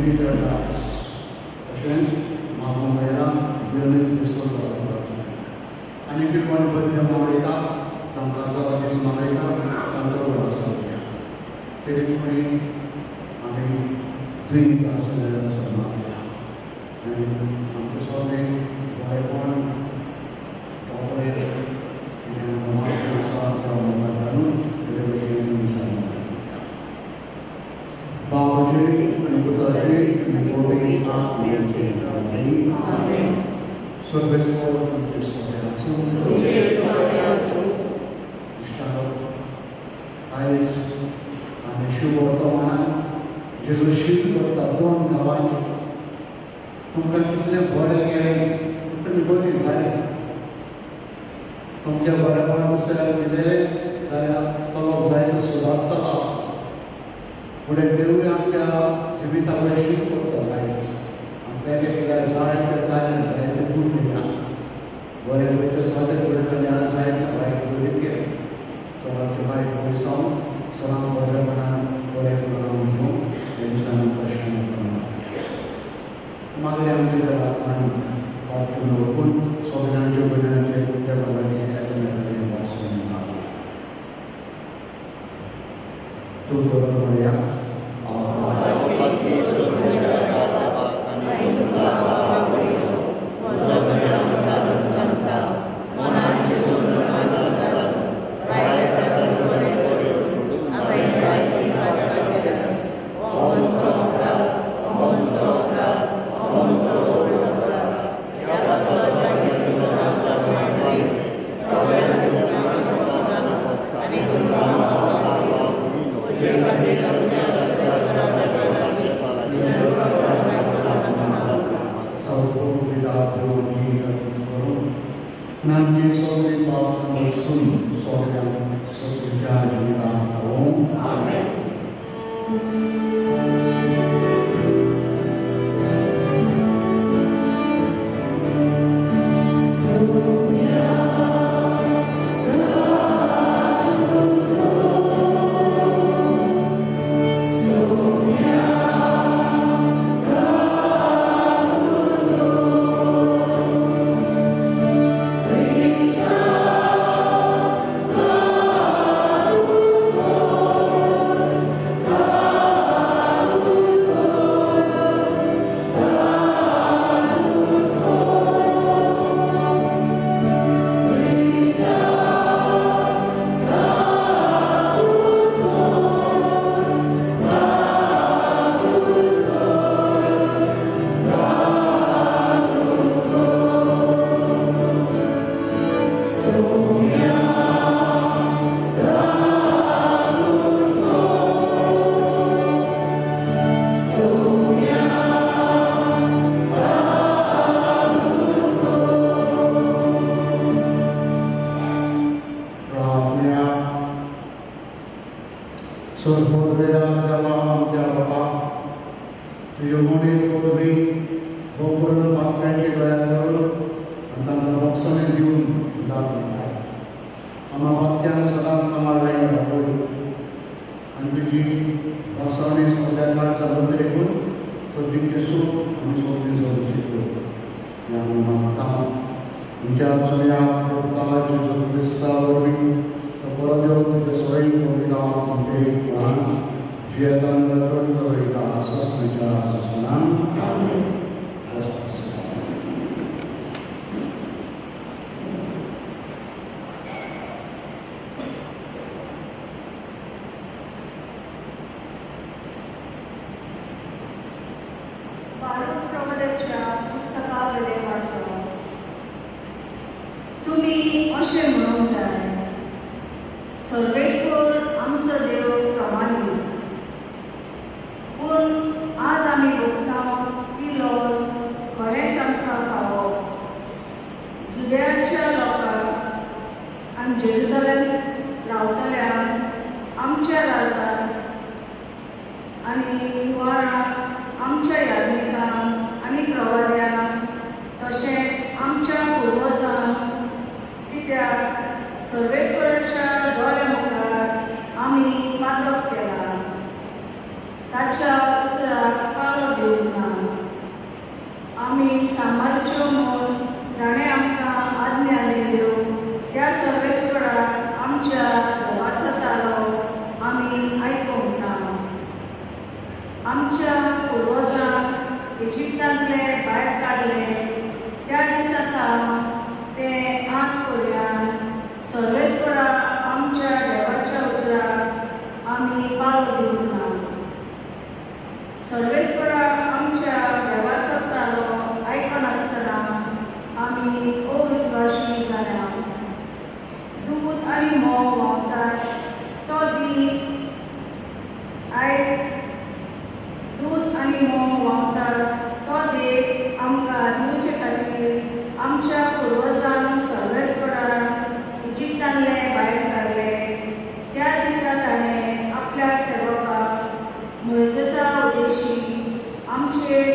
Peter दास, तशेंच मागोमेरा दिल्ली डिसोजा आनी कोण बद्द मागयता, तांकां दीस मागयता, तांकां उडास जावया. तेजे फुडें आमी दुई मागया आनी आमचें सगळें बरेपण बरें कितें आमकां आसा त्या मुखार घालून तेजे भशेन मिसां मागया. बापाची आनी पुताची आनी पवित्र आत्म्याचे नांवान. सर्वेस्पर तुमचे सगळे आसूं. इश्टांनो, आयज आमी शुभ वर्तमानान जेजू शीत करता दोन गांवांचे. तुमकां कितलें बरें गेलें, तुमी बरीं जालीं. तुमच्या बरेपण दुसऱ्याक दिलेलें जाल्यार तो लोक जायतो सुदारतलो आसता. फुडें देवूय आमच्या जिविता कडेन शीत करता जायत. आमकां एक एकल्याक जाय तें जालें, जाय तें गुण दिल्या. बरें वयचें सादें करतलें, जाय तें वायट बरी केलें तर आमचें वायट पयस जावन सदां बरेपणान बरें करून घेवन हे दिसांनी प्रश्न मागीर आमच्या देवाक पाप वळखून सगळ्यांच्या गुन्यांचे देवा लागीं एकामेकांनी वाचून मागया. तूं बरो म्हणया. नामचे सगळे पाप वचून सगळ्यांक ससुच्या जिवितांत पावोवं. प्रार्थना. सर्वोदया देवा आमच्या बाबा, तुज्यो मोने पदवी भोव वाक्यांची दया करून आनी तांकां बक्षणें दिवन दाखयताय. आमा वाक्यान सदांच कामार लायन दाखय आनी तुजी भासांनी सगळ्या काळ चालून देखून सगळींचें सूख आनी सगळें जगूं कर, हें आमी मागता तुमच्या सुन्या पुता जेजू क्रिस्ता वरवीं. तो बरो देव तुजे स्वयं पवित्र आमचे प्राण जियेतान रगड वयता सस्मेच्या ससनान. बारूक प्रवादाच्या पुस्तकावेलें वाचप. तुमी अशें म्हणूंक जाय, सर्वेस्पर आमचो देव प्रमाणीक. पूण आज आमी भोगता ती लॉज खरेंच आमकां फावो. जुद्याच्या लोकांक आनी जेरुजलेम रावतल्यांक, आमच्या राजाक आनी कुवारांक, आमच्या याज्ञिकांक आनी प्रवाद्यांक, तशेंच आमच्या पुर्वजांक, कित्याक सर्वेस्पराच्या दोळ्या मुखार आमी पातक केलां.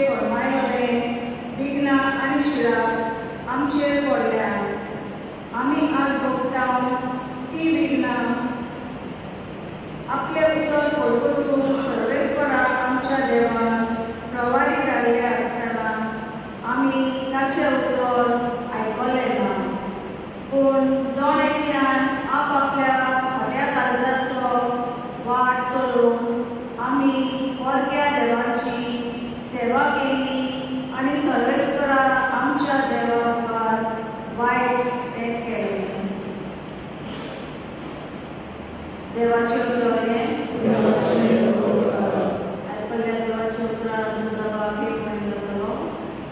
आमचेर फर्मायलें विघ्नां आनी शिळाक आमचेर पडल्या. आमी आज भोगता ती विघ्नां आपलें उतर परगटून सर्वेस्परा आमच्या देवान प्रवारी धाडले आसतना आमी ताचें उतर आयकलें ना. पूण जण एकल्यान आपआपल्या खोट्या काळजाचो वाट चलोवन आमी परक्या देवाची सेवा केली आनी सर्वेस्परा आमच्या देवा मुखार वायट तें केलें. देवाचें उतर हें. आयकल्ल्या देवाचें उतरान आमचो जबाब एक म्हणी जातलो.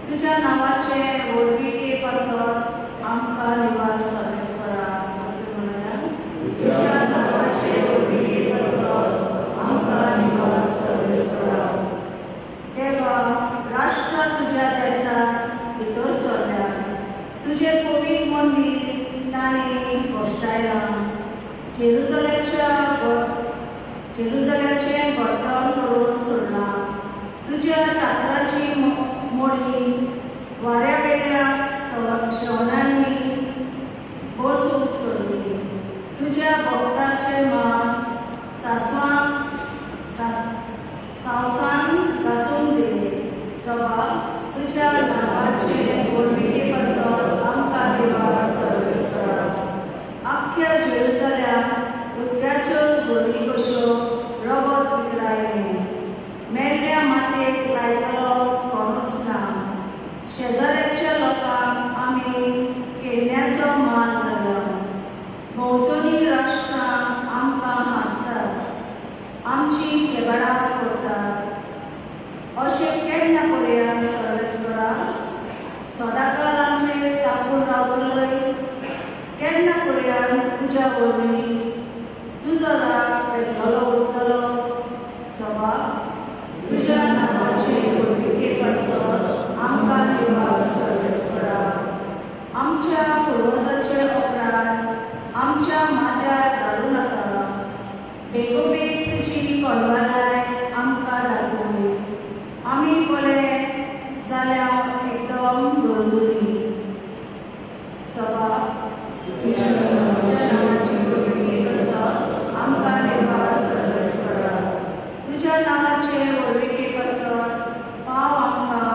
तुज्या नांवाचे व्हडविके पासत आमकां निवार सर्वेस्परा. म्हणया, तुज्या नांवाचे व्हडविके पासत आमकां निवार सर्वेस्परा. देवा, राष्ट्रां तुज्या देसांत भितर सरल्या, तुजें पवित्र मंदीर तांणी भश्टायलां. जेरुजलेमाचें घट्टण करून सोडलां. तुज्या चाकराची मोडी वाऱ्यावेल्या शेवणांनी बोचूंक सोडली. तुज्या भक्ताचें मांस सांवसान घासून दिलें. जबाब, तुज्या नांवाचे व्हडविके पासत आमकां निवार सर्वेस्परा. आख्ख्या जेरुजलेमाक उदकाच्यो झरी कश्यो रगत विकरायलें. मेल्ल्या मातयेक लायतलो कोणूच ना. शेजाऱ्याच्या लोकांक आमी केन्नाचो मान जाला. भोंवतणी राष्ट्रां आमकां हांसतात, आमची खेबाडां करतात. अशें केन्ना करुया सर्वेस्परा? सदांकाळ आमचेर तापून रावतलोय? केन्ना करुया तुज्या वरवीं तुजो राग पेटलेलो उरतलो? सभा, तुज्या नांवाचे व्हडविके पासत आमकां निवार सर्वेस्परा. आमच्या पुर्वजाचे अपराध आमच्या माथ्यार घालूं नाका. बेगोबेग तुजी कलवलाय आमकां दाखय. आमी पळय जाल्यार एकदम दंदुली. सभा, तुज्या नांवाची व्हडविके पासत आमकां निवार सर्वेस्परा. तुज्या नांवाचे व्हडविके पासत पाव आमकां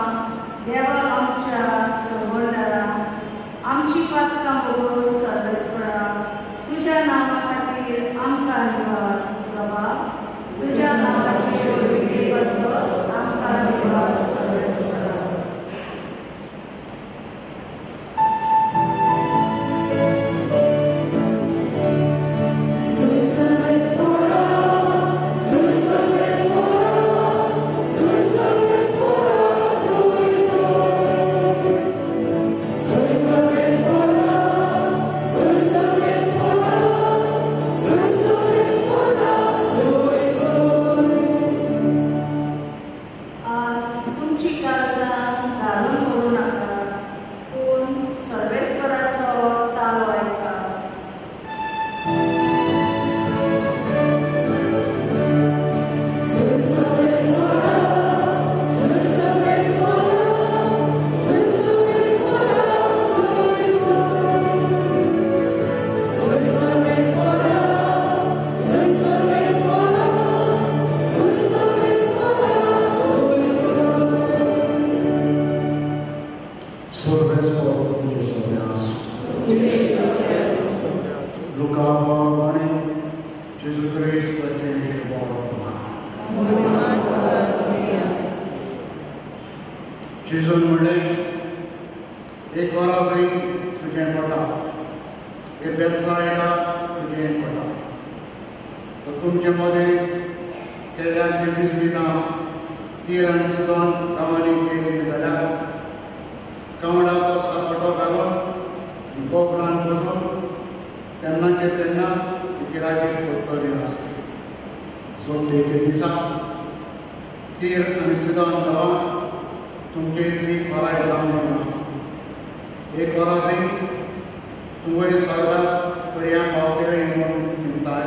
देवा आमच्या संबंदारा. आमची पातकां भोगोस सर्वेस्परा. तुज्या नांवा खातीर आमकां निवार. सभा, तुज्या नांवाचे व्हडविके पासत आमकां निवार सर्वेस्परा. आज तुमची काळजां घालून करूं नाका, पूण सर्वेस्पराचो तालो आयका. सर्वेस्पर तुमचे सगळे आसूं. लुका बाबाने जेजू क्रिस्ताचें शुभवर्तमान. जेजून म्हणलें, एक वरां तुजें पोटा, एक बेतसायडा तुजें पोटा. तर तुमचे मदें केल्यांची विस्मितां तीर आनी सिदोन गांवांनी केली जाल्यार कवडाचो सरपटो घालून गोबरान बसून तेन्नाचे तेन्ना गिरायक करतली आसली. जोडटेच्या दिसा तीर आनी सिदोन गांवां तुमचे इतली खोराय जावची ना. एक वरां तुवय स्वर्गात पर्यां पावतले म्हणून चिंताय.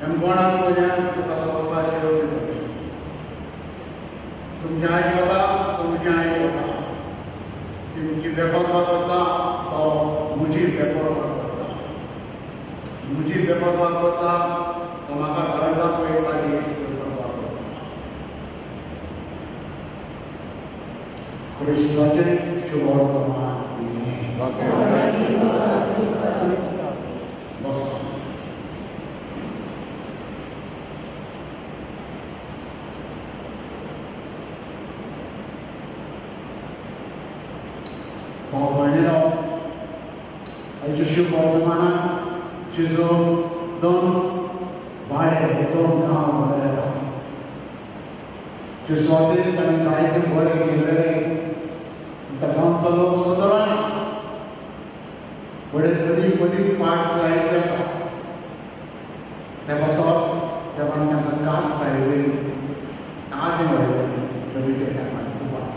हेमकोणाक पर्यां तुका सवकाश येवची पडटली. तुमचें आयज वता तो म्हजें आयज वता, तुमची बेपरवा करता तो म्हजी बेपरवा करता, म्हजी बेपरवा करता तो म्हाका घरा पळयता बेपरवा करता. क्रिस्ताचें शुभवर्तमान. भाव भयणीनो, आयच्या शुभवर्तमानान जेजू दोन वाडे, दोन गांव बरयता. जे सुवातेर ताणें जायते बरें केल्लें, त्या गांवचो लोक सुदराना फुडें मदीं मदीं पाट जायत येता. त्या पासत देवान तांकां कास लायली, आदी व्हडले जेजूच्या तेंपार कुपार.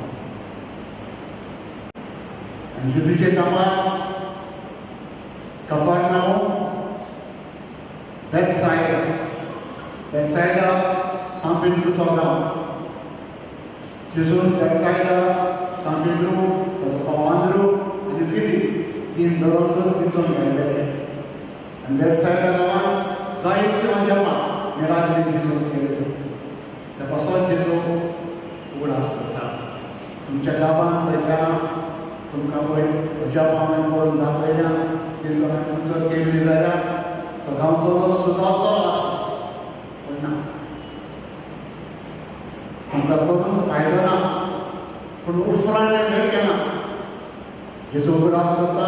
आनी जेजूच्या तेंपार कपर्नाउम, बेतसायदा, बेतसायदा सांत पेद्रूचो गांव. जेजून बेतसायदा, सांत पेद्रू, ताचो भाव आंद्रू आनी फिलीप तीन धरून धरून विंचून काडलेले. आनी बेतसायदा गांवांत जायतीं अजापां मिराकली जेजून केल्ल्यो. त्या पासत जेजू उगडास करता, तुमच्या गांवांत पळय केलां, तुमकां पळय अजापां हांवें करून दाखयल्या, तीन जाणांक उंचत केल्ली जाल्यार तो गांवचो लोक सुदारतलो आसा, पूण ना, तुमकां करून फायदो ना, पूण उपरांत हें केलां. जेजू उगडास करता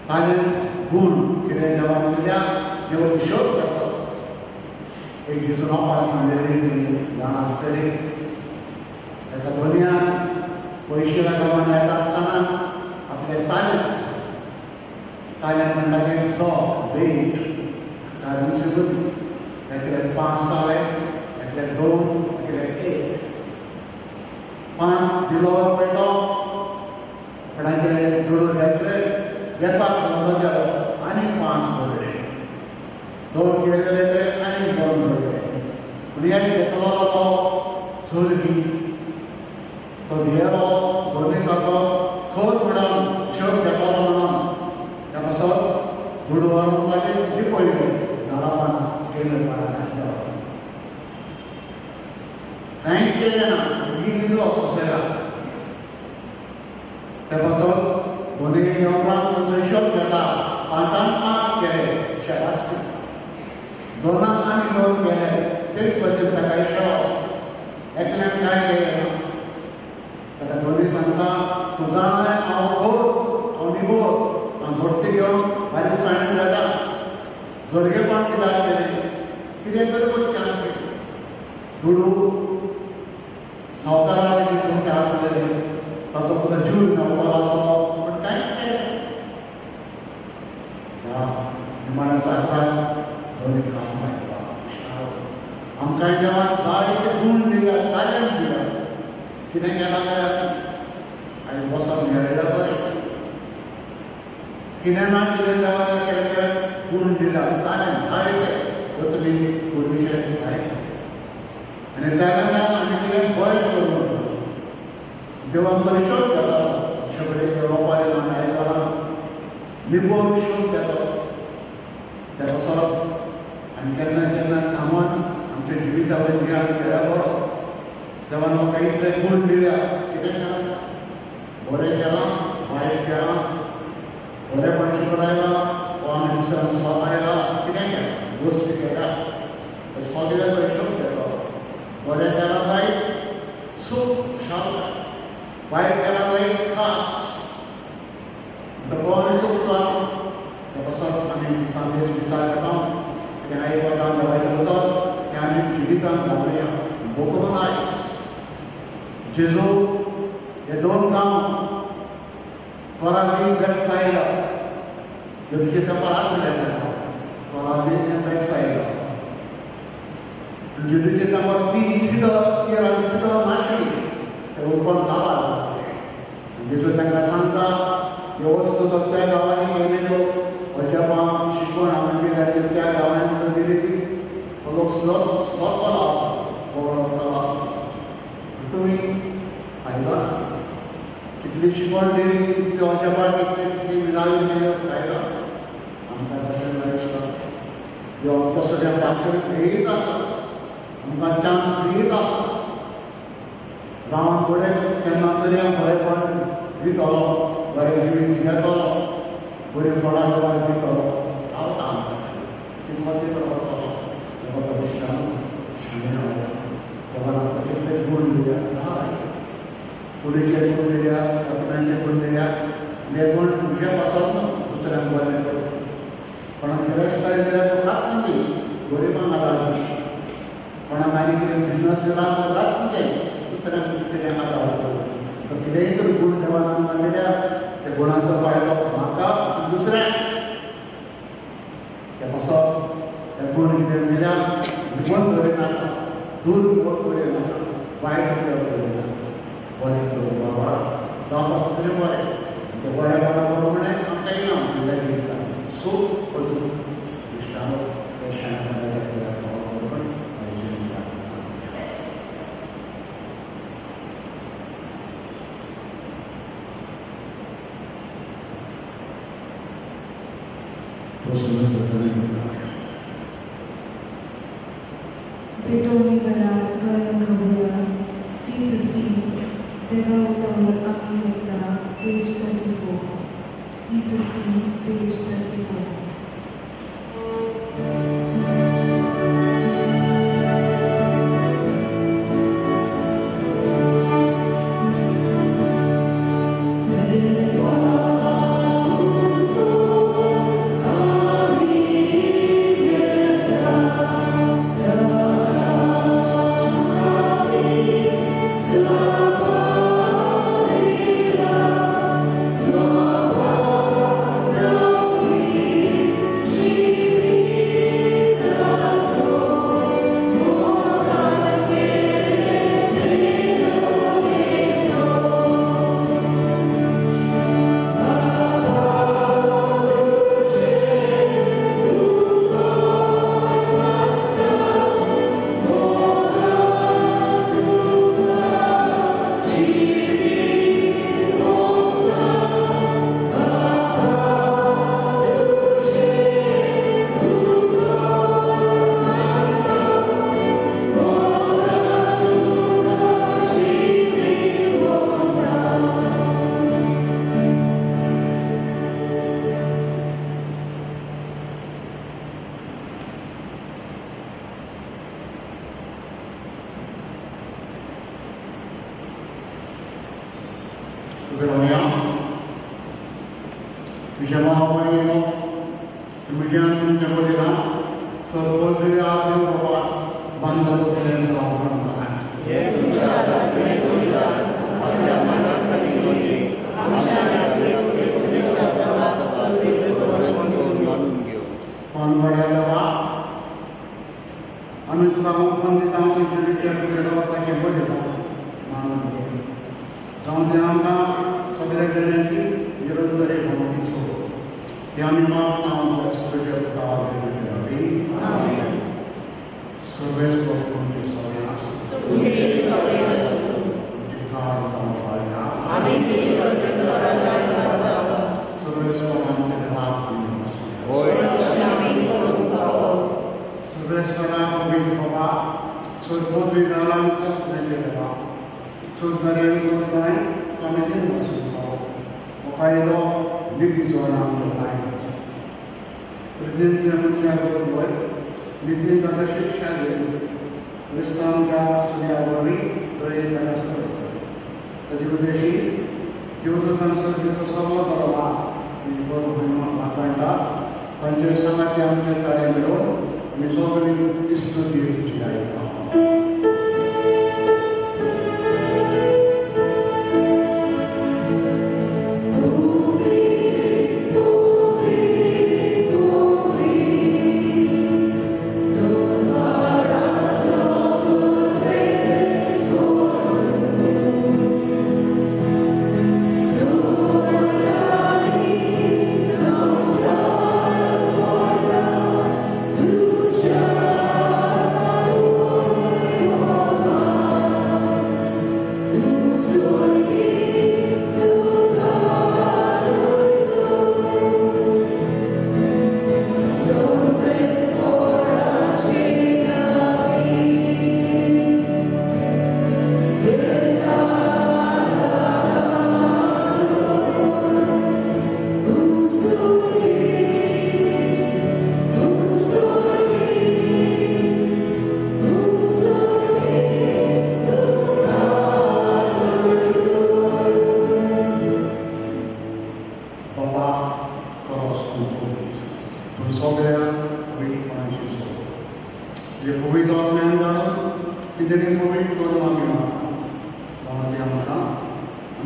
ताणें गूण कितें देवान दिल्या, देव हिशोब करता. एक जेजून ओपार सांगलेली तुमी जाणा आसतली. एका धनयान पयशे गांवान येता आसतना आपले ताल्यांत, ताल्यांत म्हणटा तें सो वेट करन्सी बरी, एकले 5 ताले, एकले 2, एकले 1. 5 दिलो पडलो, कोणाचे दुडू घेतले, वेपार धंदो केलो आनी 5 भरले, 2 केलेले ते आनी 2 भरले. पूण एक घेतलो तो जोरगी, तो भियेलो, दोनूय ताचो खर म्हणून हिशोब घेतलो म्हणून त्या पासत दुडू व्हरून ताजेर लिपयले झाडां पानां केल्ले पानां आसलो. कांयच केलें ना, दिलो सोंसेला. त्या पासत दोनूय उपरांत ताचो हिशोब घेता, 5 5 केले शेबासकी, 2 आनी 2 केले तेच भशेन ताका हिशोब. एकल्यान कांय केलें ना. ताका दोनूय सांगता, तूं जाणाय हांव खोर, हांव निबोर, हांव जोडटी घेवन बारीकसाणेन जाता, जोरगेपण कित्याक केलें, कितें तरी करचें. दुडू सावकाराक तुमचें आसलेलें, ताचो तुका जीव मेळपाचो आसलो, पूण कांयच केलें. ह्या निमाण्या चाकराक दोनूय खास मागता. आमकांय देवान जायते गूण दिल्या, तालेंत दिल्या, कितें केलां काय आनी बसप मेळ्ळ्यार बरें. कितें ना कितें देवान केलें तें गूण दिल्या, तालेंत जायते वतली कुडीचें जायते. आनी तालेंतान आमी कितें बरें करूं, देव आमचो हिशोब घेता. सगळे रोपारे आमी आयकलां, निबो हिशोब घेता. त्या पासत आनी केन्ना केन्ना थांबून आमच्या जिविता वयर नियाळ केल्यार बरो. देवान म्हाका इतले गूण दिल्या, कितें केलां, बरें केलां, वायट केलां, बरेंपण शिकयलां, कोण हिंसान स्वता कितें केलां, गोश्ट केल्या, सगळ्याचो हिशोब घेतलो. बरें केलां जायत सूख शांत, वायट केलां जायत खास. कोण चुकचो त्या पासत आमी दिसान दीस विचार करता, कितें आई बाबान देवाचें उतर तें आमी जिवितांत घालुया. भोगून आयज जेजू हे दोन गांव कोराजी, बेतसायदा, जेजूचे तेंपार आसले कोराजी आनी बेतसायदा. जेजूचे तेंपार 3 सिदो 13 सिदो नाशिल्ली, ते ओपन गांवां आसा. जेजू तांकां सांगता, ह्यो वस्तू तो त्या गांवांनी केलेल्यो अजापां शिकवण हांवें दिल्या, त्या गांवांनी दिली, तो लोक स्वतः आसा, बरो आसा. तुमी फायदो ना. कितली शिकवण दिली, कितली अजापां कितले, कितली मिलाग्री दिल्यो, फायदो आमकां तशें जाय. देव आमच्या सगळ्या पासर येयत आसा, आमकां चान्स दियत आसा. रावन फुडें केन्ना तरी हांव बरेंपण दितलो, बरें जिवीत जियेतलो, बरीं फळां देवाक दितलो. रावता आमकां तितलो तें वतलो. तेका तो विश्राम शाणे रावल्या. देवान आमकां कितले गूण दिल्या, कुडीचे गूण दिल्या, आत्म्याचे गूण दिल्या. हे गूण तुमचे पासत ना दुसऱ्यांक बरें करूं. कोणाक गिरेस्ताय दिल्यार तो खात न्ही, गरिबांक आदार दिता. कोणाक आनी कितें बिजनस दिला तो खात न्ही, दुसऱ्यांक कितें आदार करूं. तर कितेंय तर गूण देवान आमकां दिल्या, त्या गुणाचो फायदो म्हाका आनी दुसऱ्यांक. ते पासत ते गूण कितें दिल्या निबंद दवरिनाका, दुरुपयोग करिनाका, वायट उपयोग करिनाका, बरें करूं बाबा, जावपाक तितलें बरें. ते बरेपणा प्रमाणें आमकां येना फुडल्या जिवितांत सूख अदूक विश्राम ते शाणेपणाच्या. पेटोवणी वेळार बरें खबरा C15 देवा उतर आमी घेतला पेज 34 C15 page 34. Ooh.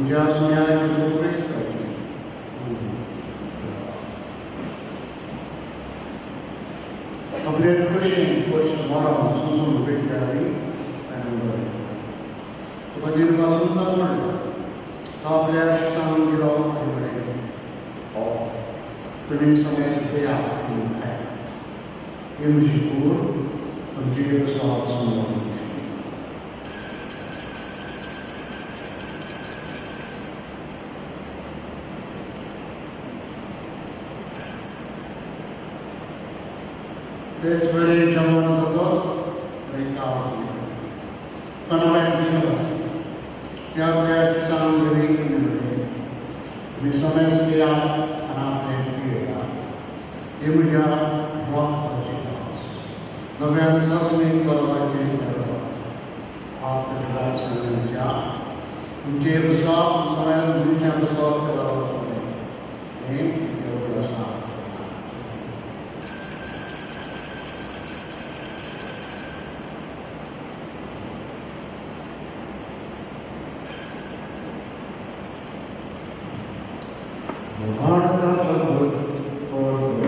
आमच्या सुन्या जेजू क्रिस्ताची. आपले कशें खोश मरण सुजून भेटल्यारी आनी बरें तुका दिवपासून तर म्हणलें तो आपल्या शिक्षणान दिलो आनी म्हणलें हो तुमी सगळें पियात आनी खायात. ही म्हजी कूड तुमची प्रसाद समजून. तेच वेळी जेवण जातच ताणें कास घेतली कनव्याक दिवस त्या आपल्या शिसांक दिली आनी म्हणलें तुमी समेज पियात आनी आपलें पियेतात. ही म्हज्या रक्ताची कास नव्यान सासणीक करपाचें रगत. आपल्या सगळ्यांच्या तुमचे प्रसाद सगळ्या मनशां प्रसाद करप हें योग्य आसा. The Lord of the good for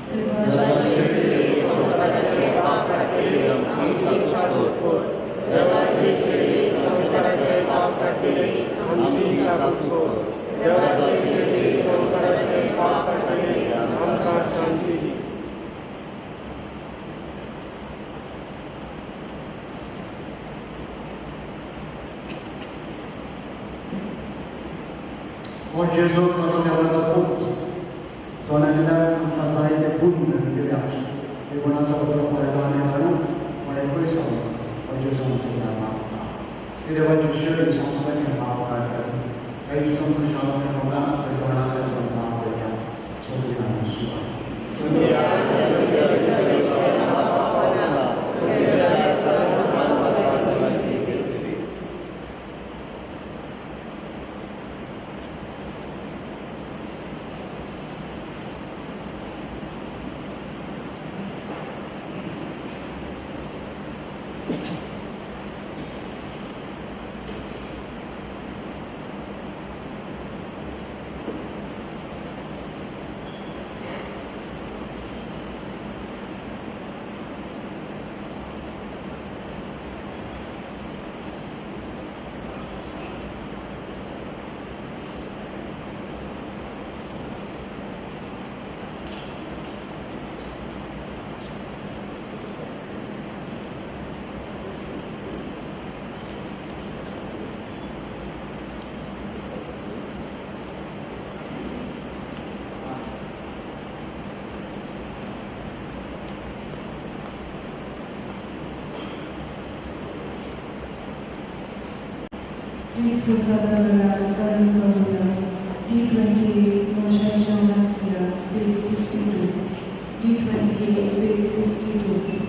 Amen. जेजू खरो देवाचो पूत सोन्यातल्यान आमकां जायते गुण मेळिल्ले हे गुणाचो बरो फायदो आनी काडून फुडें पयसो हो जेजू आमकां मागता. हे देवाची शिरी संस्थांनी भाव काडटात हे जेजू खुशाल जेवणाक नांव पळयता सगळीं आमी सुवात. Please Prasada Karan Kavula, D28, Moshe Jonakia, page 62. D28, page 62.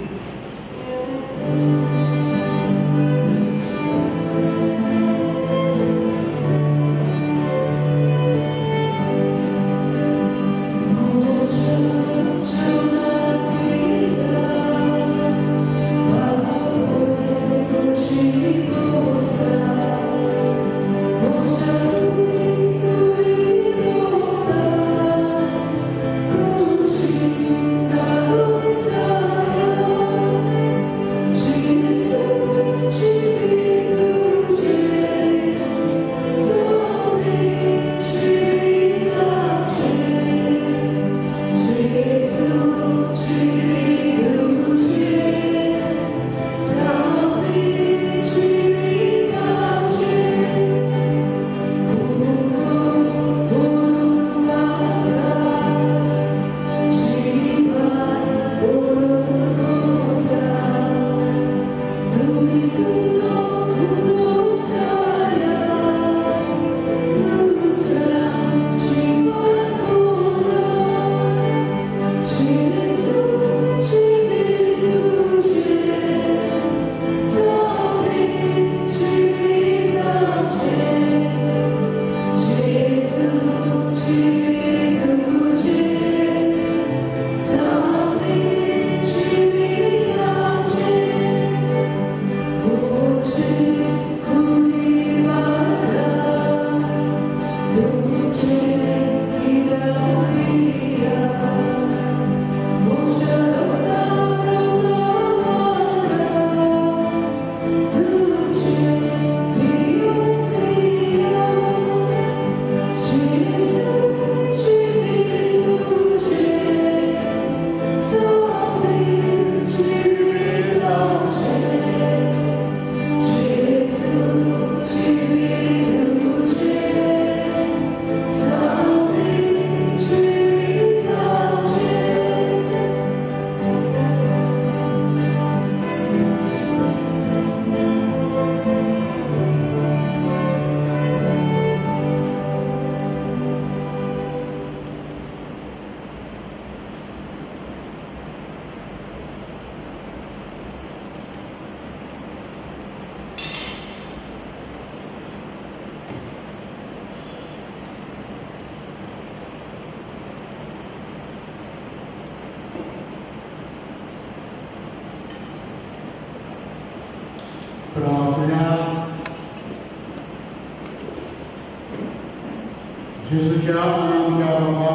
जेजूच्या आनी आमच्या बाबा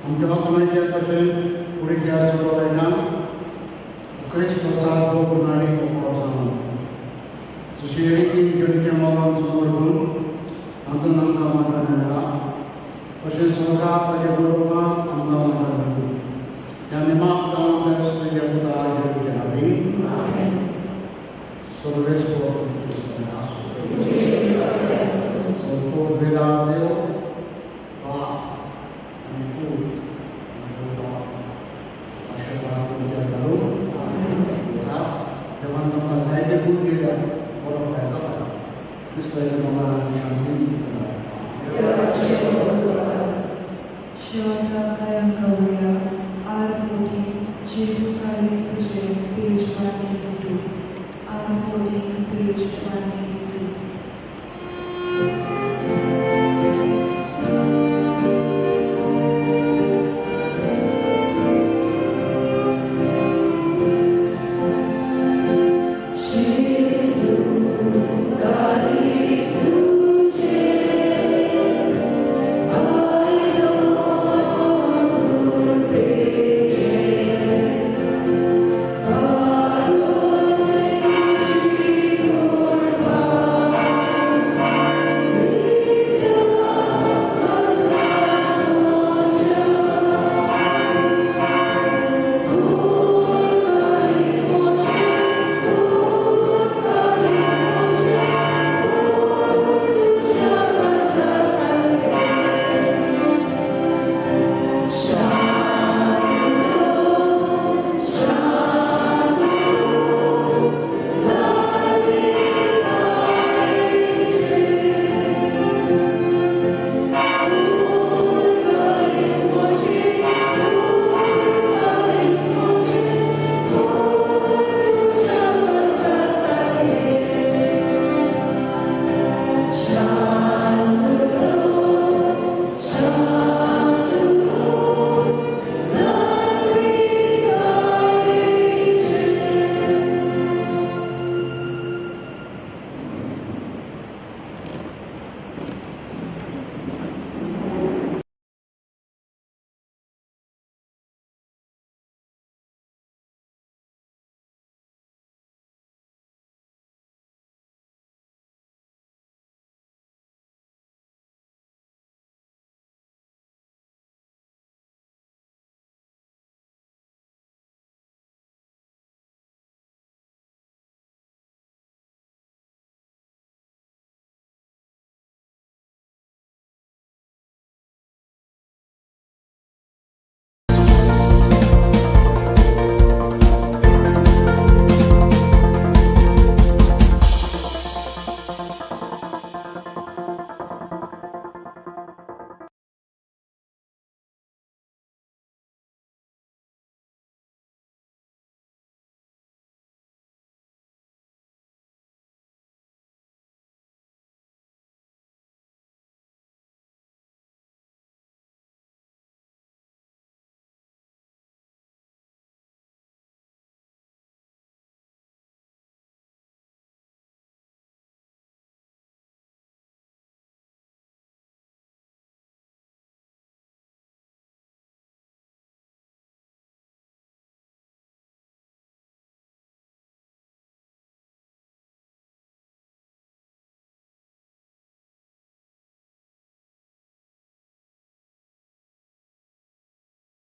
आमच्या बापाच्या तशें कुडीच्या सुरवायल्यान क्रिस्त सारको गुणाडी कोपरो सुशेरीतीन जेडीचें मरण समोर करून हातून आमकां मरण मेळटा तशें स्वर्गाक ताच्या बरोबर